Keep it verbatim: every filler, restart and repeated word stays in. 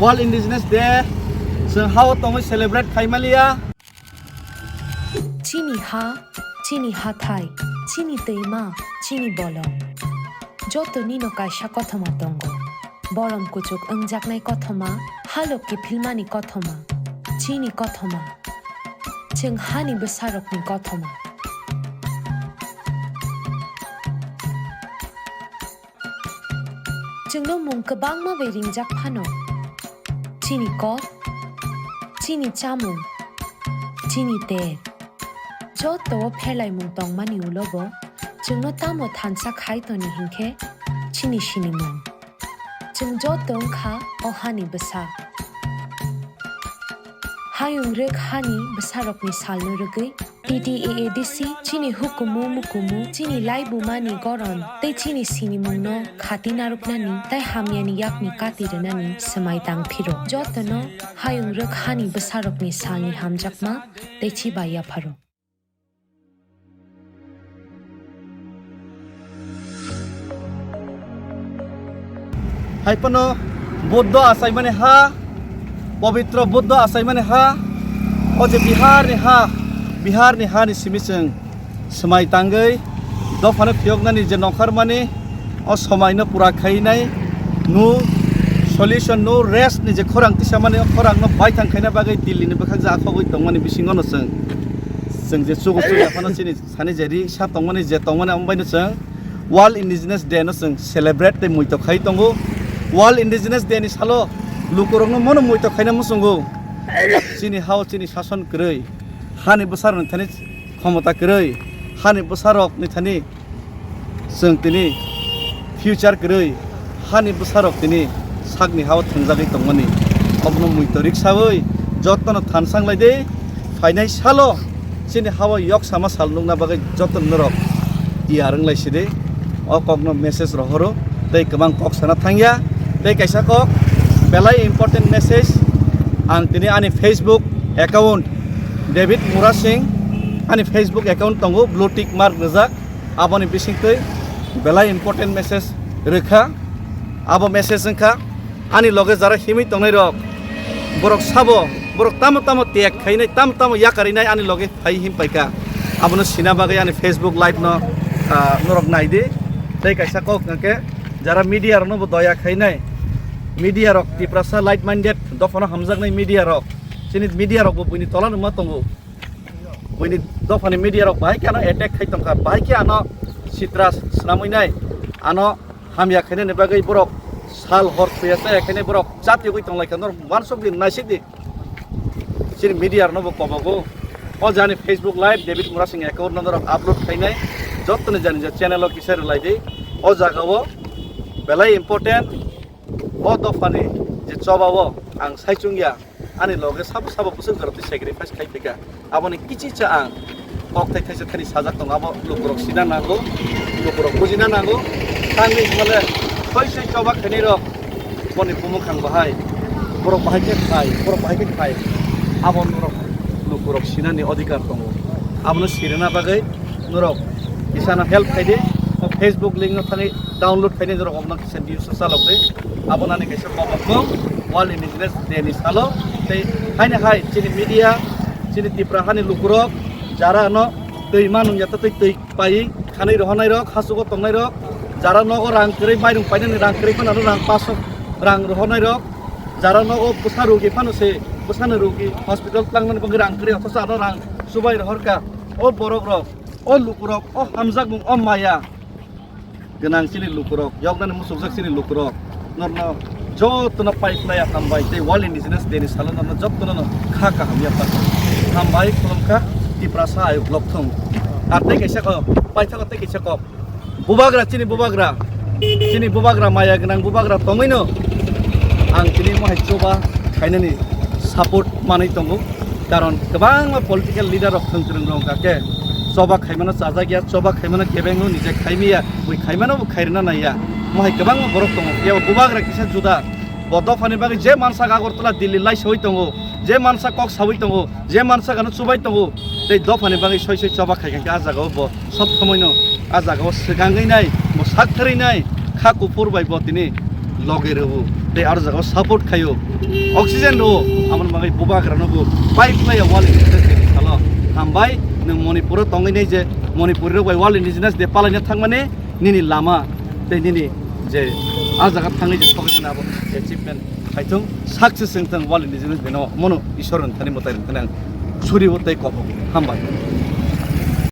World Indigenous Day chwng hao tongwi celebrate khaimaliya. Chini ha, chini hathai, chini twima, chini bolong. Joto nino kaisa kothoma tongo. Bolong kuchuk wngjaknai kothoma, halok kiphilmani kothoma, chini kothoma. Chwng hani bwsarokni kothoma. Chwngno mung kwbangma bai ringjak phano. Chini kok, chini chamung, chini ter. Joto o pherlaimung tongmani ulo bo chwngno tamo thansa khai toni hinkhe chini sinimung. Chwng joto wngkha o hani bwsa. Hayung rwk hani bwsarokni salno rwgwi T T A A D C chini hukumu mukumu, chini laibumani goron tei chini sinimungno khati narwknani tei hamyani yakni kati rwnani swmai tang phiro. Jotono hayung rwk hani bwsarokni salni hamjakma tei chibai yapharo. Hai phano Buddha achaimani ha, pobitro Buddha achaimani ha, o je Biharni ha, Biharni hani simi chwng swmai tangwi dophano phiyoknani je nongkhormani, o somaino pura khainai, no solution, no rest ni je khorang tisamani, o khorangno baithang khaina bagwi Delhi ni bwkhak je akhogwi tongmani bisingono chwng, chwng je chugo chuya phano chini sani je ri sa tongmani, je tongmani, omo baino chwng World Indigenous Day no chwng celebrate tei muitok khai tongo. World Indigenous Day ni salo lukurokno mono muitok khaina muchungo. Chini hao chini sason kwrwi, hani bwsarokni thani khomota kwrwi, hani bwsarokni thani chwng tini future kwrwi, hani bwsarok tini sakni hao thwngjagwi tongmani. Obono muitok riksawi jotono thansa wnglaidi. Phainai salo chini hao yok sama sal nukna bagwi joto norok tiyar wnglaisidi. O kokno message rohoro tei kwbang kok sana thangya. Tei kaisa kok belai important message, ang tini ani Facebook account David Murasing, ani Facebook account tongo, blue tick mark rijak. Aboni bisingtwi belai important message rwkha. Abo message wngkha, ani loge jara himwi tongnairok, borok sabo, borok tamo tamo tek khainai, tamo tamo yakarinai ani loge phai him paikha. Abono sina bagwi ani Facebook live no, ah, norok naidi. Tei kaisa kok hwnkhe, jara media rokno bo doya khainai, media rok Tiprasa like minded dophano hamjaknai media rok, chini media rok bo buini tola numa tongo. Buini dophani media rok bahai khe ano attack khai tongkha, bahai khe ano sitra swnamwi nai, ano hamya khainani bagwi borok sal hor thuya chaya khainai borok chatiyogwi tonglaikha, norok uansukdi, naisikdi. Chini media rokno bo kobogo. O jani Facebook live David Murasing account no norok upload khainai, jottoni jani je channel o kisa rwlaidi. O jaga o belai important. O dophani je choba o ang saichung ya, ani loge sabo sabo bwswk jorok twi sacrifice khai phaikha. Aboni kichicha ang kok thai thaisa thani sajak tongo, abo lukurok sina nango, lukurok bujina nango. Tangwi hwnmale soi soi choba khainai rok boni bumukhang bahai, borok bahai khe khai, borok bahai khe khai, abo norok lukurok sinani odhikar tongo. Abono sirina bagwi norok kisano help khaidi, o Facebook link no thangwi download khainai norok obono kisa views o chalokdi. Abo nani kaisa kobokno World Indigenous Day ni salo tei haino hai chini media, chini Tipra hani lukurok jara no twi manung ya twi twi pai khanwi rohornai rok, hachugo tongnai rok, jara nogo rang kwrwi, mairung painani rang kwrwi phano rang paso rang rohornai rok, jara nogo bwsa rogi phano se bwsano rogi hospital tlangnani bagwi rang kwrwi, othocho ano rang chubai rohorkha. O borok rok, o lukurok, o hamjakmung, o maya gwnang chini lukurok, yoknani muchukjak chini lukurok, norno jotono pai phlaiya hambai tei World Indigenous Day ni salo norno jotono no kha kaham ya pha. Hambai khulumkha, Tiprasa ayuk lokthung. Ar tei kaisa kok, paithago tei kaisa kok. Bubagra, chini bubagra, chini bubagra, maya gwnang bubagra tongwino ang tini mohai choba khainani support manwi tongo. Karon kwbangma political leader rok thwng kwrwng rok hwnkha khe choba khaimano chajak ya, choba khaimano kebengno nijak khaimiya, bui khaimano bo khairwna naiya. Mohai kwbangma borok tongo, phiya bo bubagra kisa juda. Bo dophani bagwi je mansak Agartala, Delhi laisawi tongo, je mansak kok sawi tongo, je mansak ano chubai tongo, tei dophani bagwi soi soi choba khai kha khe ah jagao bo sob somoino ah jagao swkangwi nai, bo sak thwrwi nai, kha kuphur bai bo tini loge rwo tei aro jaga o support khaio, oxygen rwo, amoni bagwi bubagra no bo pai khlaiya World Indigenous Day ni salo. Hambai nwng Manipur o tongwi nai je Manipuri rok bai World Indigenous Day palaina thangmani nini lama tei nini je a jaga thangwi je sogwi mani abo achievement khaithung, success wngthung World Indigenous Day no, mono Ishwar ni thani mwtai rwngthani ang suri o tei kobo. Hambai.